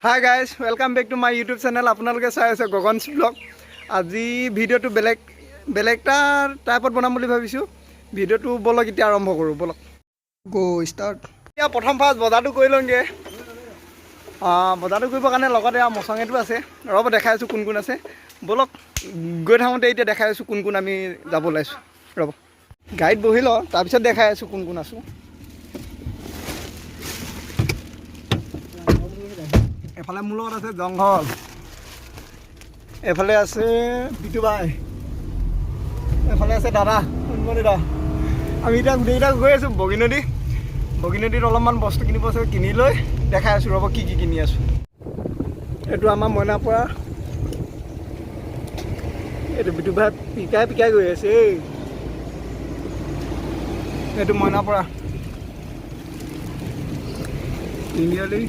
Hi guys, welcome back to my YouTube channel. আপোনালোকে চাই আছে গগনছ ব্লগ। আজি ভিডিঅ'টো বেলেগ বেলেগ এটা টাইপত বনাম বুলি ভাবিছোঁ। ভিডিঅ'টো ব'লক, এতিয়া আৰম্ভ কৰোঁ। ব'লক, গ' ষ্টাৰ্ট। এতিয়া প্ৰথম ফাৰ্ষ্ট বজাৰটো কৰি লওঁগৈ। বজাৰটো কৰিবৰ কাৰণে লগত এয়া মচঙেটো আছে। ৰ'ব, দেখাই আছোঁ কোন কোন আছে। ব'লক, গৈ থাকোঁতে এতিয়া দেখাই আছোঁ কোন কোন আমি যাব ওলাইছোঁ। ৰ'ব, গাড়ীত বহি লওঁ, তাৰপিছত দেখাই আছোঁ কোন কোন আছোঁ। এফালে মোৰ লগত আছে জংঘল, এফালে আছে বিটু ভাই, এফালে আছে দাদা সোণমণি দা। আমি এতিয়া গোটেইকেইটা গৈ আছোঁ বগীনদী। বগীনদীত অলপমান বস্তু কিনিব আছে, কিনি লৈ দেখাই আছোঁ। ৰ'ব, কি কি কিনি আছোঁ। এইটো আমাৰ মইনাপৰা। এইটো বিটু ভাই পিকাই পিকাই গৈ আছে। এই এইটো মইনাপৰা তিনিআলি।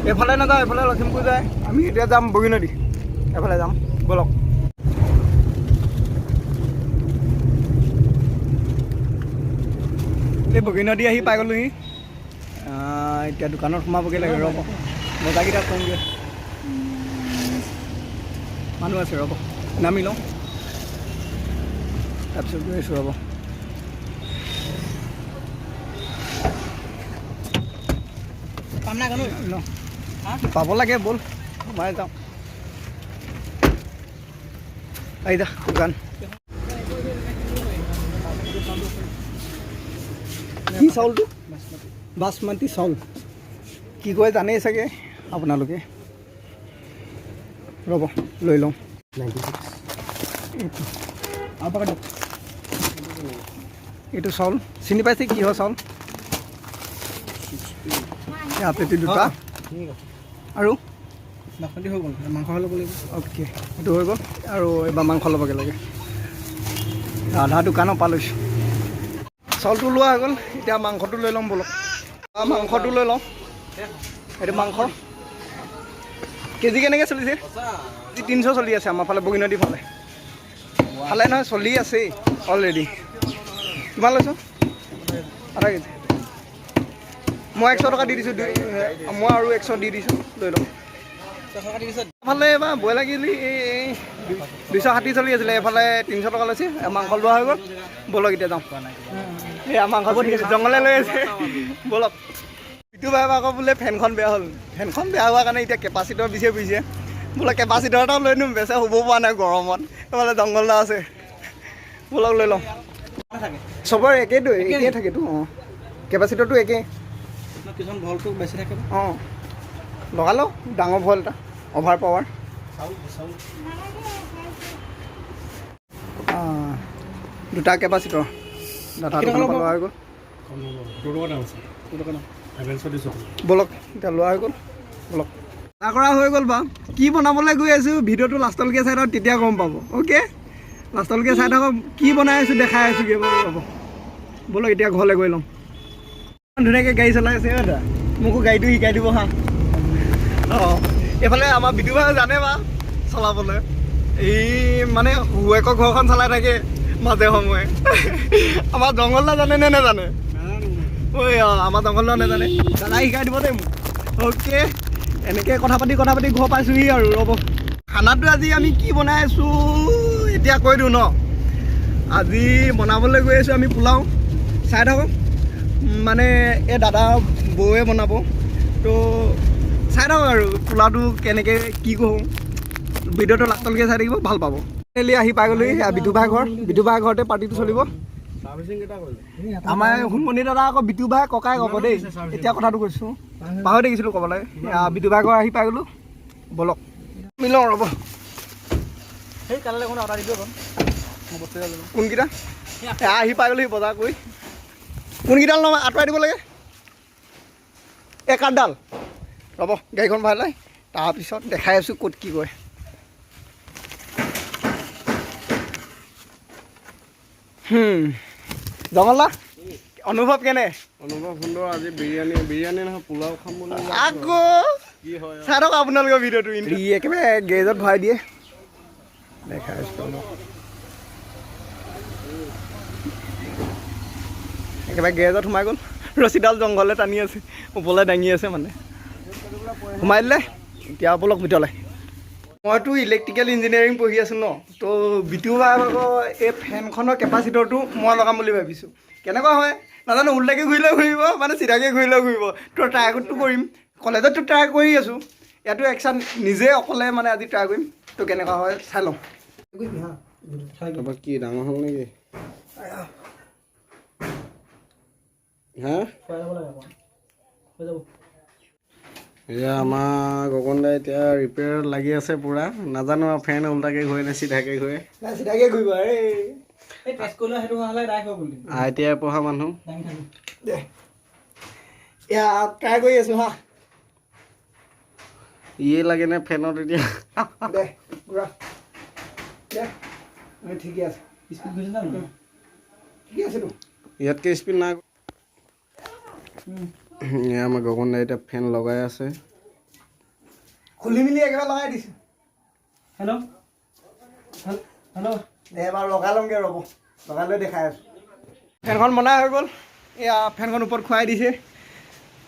এইফালে নাযাওঁ, এইফালে লখিমপুৰ যায়। আমি এতিয়া যাম বগীনদী, এফালে যাম। ব'লক। এই বগীনদী আহি পাই গ'লোহি। এতিয়া দোকানত সোমাবগৈ লাগে। ৰ'ব, বজাৰকেইটা কমগৈ। মানুহ আছে, ৰ'ব, নামি লওঁ, তাৰপিছত গৈ আছোঁ। ৰ'ব। ন পাব লাগে, ব'ল সোমাই যাওঁ। আহি যা। দোকান কি চাউলটো? বাচমতি চাউল কি কয় জানেই চাগে আপোনালোকে। ৰ'ব, লৈ লওঁ। এইটো এইটো চাউল চিনি পাইছে? কিহৰ চাউল? পেটি দুটা আৰু বাচমতি হৈ গ'ল, মাংস ল'ব লাগিব। অ'কে, সেইটো হৈ গ'ল। আৰু এইবাৰ মাংস ল'বগৈ লাগে। আধা দোকানৰ পৰা লৈছোঁ। চাউলটো লোৱা হৈ গ'ল, এতিয়া মাংসটো লৈ ল'ম। ব'লক, মাংসটো লৈ লওঁ। এইটো মাংস কেজি কেনেকৈ চলিছে? 300 চলি আছে আমাৰ ফালে, বগীনদী ফালে। ফালে নহয়, চলি আছেই অলৰেডি। কিমান লৈছ? আধা কেজি। মই 100 টকা দি দিছোঁ। দুই মই আৰু 100 দি দিছোঁ, লৈ লওক। এইফালে এইবাৰ ব্ৰইলাৰ কেজি এই 260 চলি আছিলে, এইফালে 300 টকা লৈছে। মাংস লোৱা হৈ গ'ল, ব'লক এতিয়া যাওঁ। এই মাংস জংঘলে লৈ আছে। ব'লক। ইটো ভাই আকৌ বোলে ফেনখন বেয়া হ'ল। ফেনখন বেয়া হোৱাৰ কাৰণে এতিয়া কেপাচিটৰ বিচাৰি ফুৰিছে। বোলে কেপাচিটৰ এটাও লৈ নিম, বেচা শুব পৰা নাই গৰমত। এইফালে জংঘল এটা আছে, ব'লক লৈ লওঁ। চবৰে একেইতো, একেই থাকেতো। অঁ, কেপাচিটৰটো একেই। কিছুমান ভলটো বেছি থাকে। অঁ, লগালওঁ ডাঙৰ ভল এটা, অভাৰ পাৱাৰ। দুটা কেপাচিটৰ দাদা দোকানৰ পৰা লোৱা হৈ গ'ল। ব'লক, এতিয়া লোৱা হৈ গ'ল। ব'লক, বজাৰ কৰা হৈ গ'ল। বাৰু কি বনাবলৈ গৈ আছোঁ, ভিডিঅ'টো লাষ্টলৈকে চাই থাকক, তেতিয়া গম পাব। অ'কে, লাষ্টলৈকে চাই থাকক, কি বনাই আছোঁ দেখাই আছোঁগৈ। বাৰু ৰ'ব, ব'লক, এতিয়া ঘৰলৈ গৈ লওঁ। ধুনীয়াকৈ গাড়ী চলাই আছে দাদা, মোকো গাড়ীটো শিকাই দিব। হা, অঁ, এইফালে আমাৰ বিদু ভাই জানে বা চলাবলৈ। এই মানে শহুৱেকৰ ঘৰখন চলাই থাকে মাজে সময়ে। আমাৰ জংঘল দা জানে নে নাজানে? ঐ, আমাৰ জংঘল দা নাজানে, দাদাই শিকাই দিব দেই মোক। অ'কে, এনেকৈ কথা পাতি কথা পাতি ঘৰ পাইছোঁহি। আৰু ৰ'ব, খানাটো আজি আমি কি বনাই আছোঁ এতিয়া কৈ দিওঁ ন। আজি বনাবলৈ গৈ আছোঁ আমি পোলাও। চাই থাকক, মানে এই দাদা বৌৱে বনাব। তো চাই থাকক আৰু পোলাওটো কেনেকৈ কি কৰোঁ। ভিডিঅ'টো লাষ্টলৈকে চাই থাকিব, ভাল পাব। ফাইনেলি আহি পাই গ'লোহি বিটু ভাই ঘৰ। বিটু ভাই ঘৰতে পাৰ্টিটো চলিব। আমাৰ সোণমণি দাদা আকৌ বিটু ভাই ককাই ক'ব দেই। এতিয়া কথাটো কৈছোঁ, পাহৰি থাকিছিলোঁ ক'বলৈ। বিটু ভাই ঘৰ আহি পাই গ'লোঁ। ব'লক, মিলওঁ। ৰ'ব। সেই কাইলৈ অৰ্ডাৰ দিব। কোনকেইটা? আহি পাই গ'লোহি বজাৰ কৰি। কোনকেইডাল নহয় আঁতৰাই দিব লাগে? এই কাঠডাল। ৰ'ব, গাড়ীখন ভৰাই লৈ তাৰপিছত দেখাই আছোঁ ক'ত কি কয়। জংঘল দা, অনুভৱ কেনে? অনুভৱ সুন্দৰ। আজি বিৰিয়ানী, বিৰিয়ানী নহয়, পোলাও খাম বুলি। আকৌ কি হয় চাই থাকক আপোনালোকৰ ভিডিঅ'টো। ই একেবাৰে গেৰেজত ভৰাই দিয়ে। দেখাই আছোঁ। একেবাৰে গেৰেজত সোমাই গ'ল। ৰছীডাল জংঘলে টানি আছে, ওপৰলৈ দাঙি আছে, মানে সোমাই দিলে। এতিয়া ব'লক ভিতৰলৈ। মইতো ইলেক্ট্ৰিকেল ইঞ্জিনিয়াৰিং পঢ়ি আছোঁ ন, তো বিটু বাই আকৌ এই ফেনখনৰ কেপাচিটৰটো মই লগাম বুলি ভাবিছোঁ। কেনেকুৱা হয় নাজানো, ওল্টাকৈ ঘূৰিলেও ঘূৰিব, মানে চিধাকৈ ঘূৰিলেও ঘূৰিব। তো ট্ৰাইটো কৰিম, কলেজততো ট্ৰাই কৰি আছোঁ, ইয়াতো একচান নিজে অকলে মানে আজি ট্ৰাই কৰিম। তো কেনেকুৱা হয় চাই লওঁ। তাৰপৰা কি ডাঙৰ হ'ল নেকি? হা, এয়া আমাৰ গগন দাই এতিয়া ৰিপেয়াৰত লাগি আছে পূৰা। নাজানো আৰু ফেন ওল্টাকে ঘূৰে নে চিধাকে ঘূৰে। নাই, চিধাকৈ ঘূৰিব। এই ITI পঢ়া মানুহ। দে, এয়া ট্ৰাই কৰি আছোঁ। হা। ইয়ে লাগেনে ফেনত এতিয়া? দে, ঘূৰা দে। ঠিকে আছে, ঠিকে আছেতো। ইয়াতকৈ স্পীড নাই। এয়া আমাৰ গগন দাই এতিয়া ফেন লগাই আছে। খুলি মেলি একেবাৰে লগাই দিছোঁ। Hello' hello'. দে, এবাৰ লগাই ল'মগৈ, ৰ'ব, লগাই লৈ দেখাই আছোঁ। ফেনখন বনাই হৈ গ'ল। এয়া ফেনখন ওপৰত খুৱাই দিছে।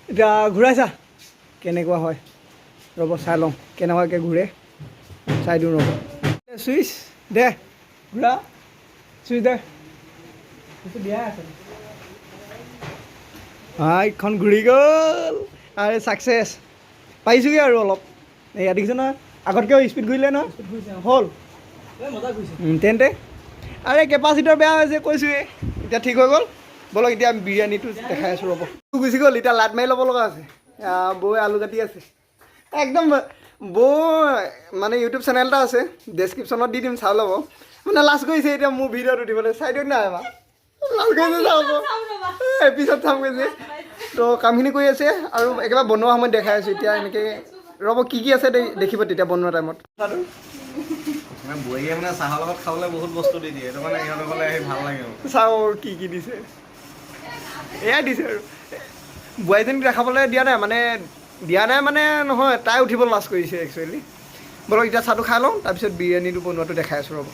এতিয়া ঘূৰাইছা কেনেকুৱা হয়, ৰ'ব, চাই লওঁ কেনেকুৱাকৈ ঘূৰে, চাই দিওঁ ৰ'ব। চুইচ দে, ঘূৰা, চুইচ দে। দিয়া আছে। হা, এইখন ঘূৰি গ'ল। আৰে, ছাকচেছ পাইছোঁগৈ আৰু অলপ। এয়া দেখিছে নহয়, আগতকৈও স্পীড ঘূৰিলে নহয়। হ'ল। মজা ঘূৰিছে। তেন্তে আৰে কেপাচিটৰ বেয়া হৈছে কৈছোঁৱে, এতিয়া ঠিক হৈ গ'ল। ব'লক, এতিয়া বিৰিয়ানীটো দেখাই আছোঁ, ৰ'ব। গুচি গ'ল, এতিয়া লাট মাৰি ল'ব লগা আছে। বৌৱে আলু কাটি আছে একদম। বৌ মানে ইউটিউব চেনেল এটা আছে, ডেছক্ৰিপশ্যনত দি দিম, চাই ল'ব। মানে লাজ কৰিছে এতিয়া মোৰ ভিডিঅ'ত উঠিবলৈ। চাই দিয়ক না এবাৰ, লাজ কৰিছে, চাব পিছত চাম কৈছে। তো কামখিনি কৰি আছে আৰু একেবাৰে বনোৱা সময়ত দেখাই আছোঁ। এতিয়া এনেকৈ ৰ'ব, কি কি আছে দেখিব তেতিয়া বনোৱা টাইমত। বোৱাৰীয়ে মানে চাহৰ লগত খাবলৈ বহুত বস্তু দি দিয়ে, সেইটো কাৰণে ইহঁতৰ ঘৰলৈ আহি ভাল লাগে। চাওঁ কি কি দিছে। এয়াই দিছে আৰু বোৱাৰীজনীক দেখাবলৈ দিয়া নাই, মানে দিয়া নাই মানে নহয়, তাই উঠিব লাজ কৰিছে একচুৱেলি। ব'লক, এতিয়া চাহটো খাই লওঁ, তাৰপিছত বিৰিয়ানীটো বনোৱাটো দেখাই আছোঁ, ৰ'ব।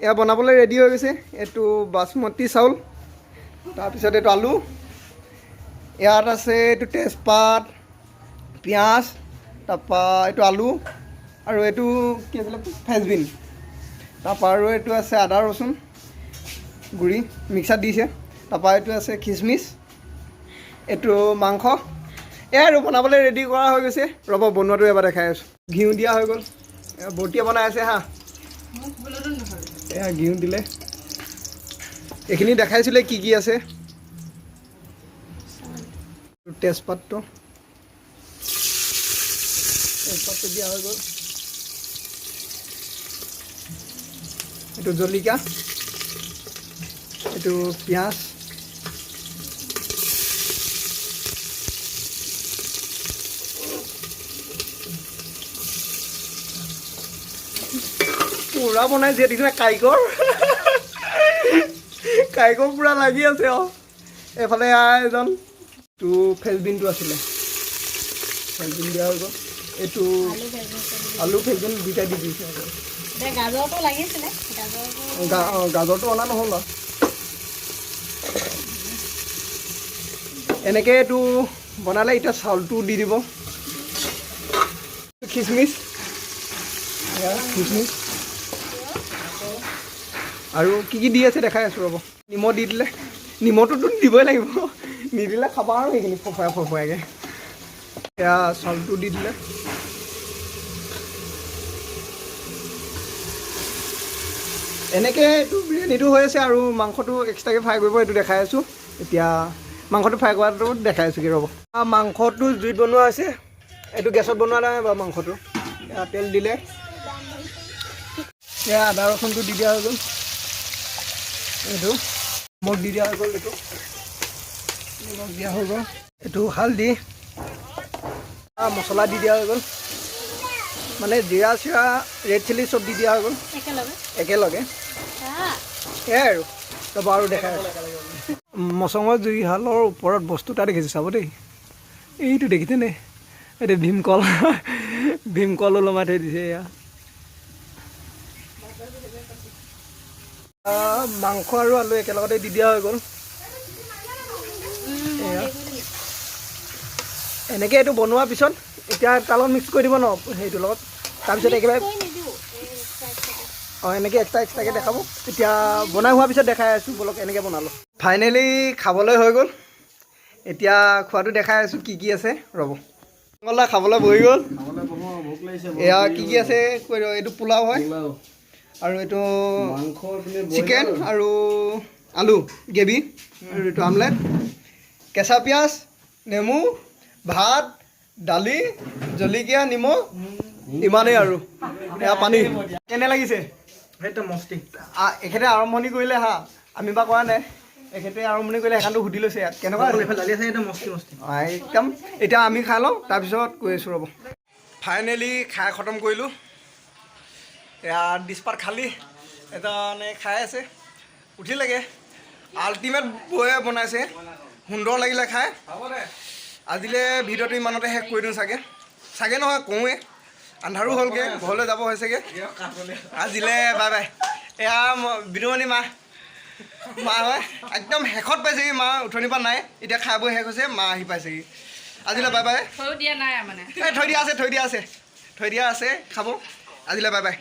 এয়া বনাবলৈ ৰেডি হৈ গৈছে। এইটো বাচমতি চাউল, তাৰপিছত এইটো আলু, ইয়াত আছে এইটো তেজপাত, পিঁয়াজ, তাৰপৰা এইটো আলু আৰু এইটো কি আছিলে, ফ্ৰেঞ্চবিন, তাৰপৰা আৰু এইটো আছে আদা ৰচুন গুড়ি মিক্সাৰত দিছে, তাৰপৰা এইটো আছে খিচমিচ, এইটো মাংস। এয়াই আৰু বনাবলৈ ৰেডি কৰা হৈ গৈছে। ৰ'ব, বনোৱাটো এবাৰ দেখাই আছোঁ। ঘিউ দিয়া হৈ গ'ল। এয়া বৰ্তিয়ে বনাই আছে। হা, এয়া ঘিউ দিলে। এইখিনি দেখাইছিলে কি কি আছে। তেজপাতটো দিয়া হৈ গ'ল। এইটো জলকীয়া, এইটো পিঁয়াজ, পূৰা বনাইছে। দেখিছে, কাৰিকৰ কাৰিকৰ পূৰা লাগি আছে আৰু এইফালে এজন। এইটো ফ্ৰেঞ্চবিনটো আছিলে, ফ্ৰেঞ্চবিন দিয়া হৈ গ'ল। এইটো আলু ফ্ৰেঞ্চবিন দুইটা দি দিছে। গাজৰটো লাগিছিলে, গাজৰটো। অঁ, গাজৰটো অনা নহ'ল আৰু। এনেকৈ এইটো বনালে। এতিয়া চাউলটো দি দিব। খিচমিচ, এয়া খিচমিচ। আৰু কি কি দি আছে দেখাই আছোঁ, ৰ'ব। নিমখ দি দিলে। নিমখটোতো দিবই লাগিব, নিদিলে খাবা আৰু সেইখিনি ফফাই ফফাইকৈ। এয়া চাউলটো দি দিলে। এনেকৈ এইটো বিৰিয়ানীটো হৈ আছে আৰু মাংসটো এক্সট্ৰাকৈ ফ্ৰাই কৰিব, এইটো দেখাই আছোঁ। এতিয়া মাংসটো ফ্ৰাই কৰাটো দেখাই আছোঁ কি, ৰ'ব। মাংসটো জুইত বনোৱা হৈছে, এইটো গেছত বনোৱা নাই বাৰু মাংসটো। এয়া তেল দিলে। এয়া আদা ৰচুনটো দি দিয়া হৈ গ'ল। এইটো নিমখ দি দিয়া হৈ গ'ল। এইটো নিমখ দিয়া হৈ গ'ল। এইটো হালধি, মছলা দি দিয়া হৈ গ'ল, মানে জিৰা চিৰা, ৰেড চিলি চব দি দিয়া হৈ গ'ল। একেলগে। একেলগে। এয়াই আৰু, তাৰপৰা আৰু দেখাই আছোঁ। মচঙৰ জুইশালৰ ওপৰত বস্তু এটা দেখিছোঁ, চাব দেই। এইটো দেখিছেনে? এইটো ভীমকল, ভীমকল ওলমাই থৈ দিছে। এয়া মাংস আৰু আলু একেলগতে দি দিয়া হৈ গ'ল। এনেকৈ এইটো বনোৱাৰ পিছত এতিয়া তাৰ লগত মিক্স কৰি দিব ন সেইটোৰ লগত, তাৰপিছত একেবাৰে কৰি নিদিওঁ, এই extra extra কে। অঁ, এনেকৈ এক্সট্ৰা এক্সট্ৰাকৈ দেখাব। এতিয়া বনাই হোৱাৰ পিছত দেখাই আছোঁ। ব'লক, এনেকৈ বনালোঁ। ফাইনেলি খাবলৈ হৈ গ'ল। এতিয়া খোৱাটো দেখাই আছোঁ কি কি আছে। ৰ'ব, মংগলদা খাবলৈ বহি গ'ল। খাবলৈ বহো আৰু, ভোক লাগিছে। এয়া কি কি আছে কৈ দিয়ক। এইটো পোলাও হয়। পোলাও। আৰু এইটো মাংস এইপিনে ব্ৰইলাৰ। চিকেন আৰু আলু গ্ৰেভি আৰু এইটো আমলেট, কেঁচা পিঁয়াজ, নেমু, ভাত, দালি, জলকীয়া, নিমখ, ইমানেই। আৰু এয়া পানী। কেনে লাগিছে? একদম মস্তি। এখেতে আৰম্ভণি কৰিলে হা, আমি বা কৰা নাই। এখেতে আৰম্ভণি কৰিলে, সেইখনটো সুধি লৈছে ইয়াত কেনেকুৱা আছে। এইফালে দালি আছে, একদম মস্তি মস্তি। একদম। এতিয়া আমি খাই লওঁ, তাৰপিছত কৈ আছোঁ, ৰ'ব। ফাইনেলি খাই খতম কৰিলোঁ। এয়া ডিছপাত খালী, এজনে খাই আছে, উঠিলেগে। আল্টিমেট বৌয়ে বনাইছে, সুন্দৰ লাগিলে খাই। আজিলৈ ভিডিঅ'টো ইমানতে শেষ কৰি দিওঁ চাগে, চাগে নহয়, কওঁৱে। আন্ধাৰো হ'লগৈ, ঘৰলৈ যাব হৈছেগৈ। আজিলৈ বাই বাই। এয়া বিদুমণি মা, মা হয়, একদম শেষত পাইছেগি মা। উঠনিৰ পৰা নাই, এতিয়া খাই বৈ শেষ হৈছে, মা আহি পাইছেগি। আজিলৈ বাই বাই। থৈও দিয়া নাই মানে। এই থৈ দিয়া আছে, থৈ দিয়া আছে, থৈ দিয়া আছে, খাব। আজিলৈ বাই বাই।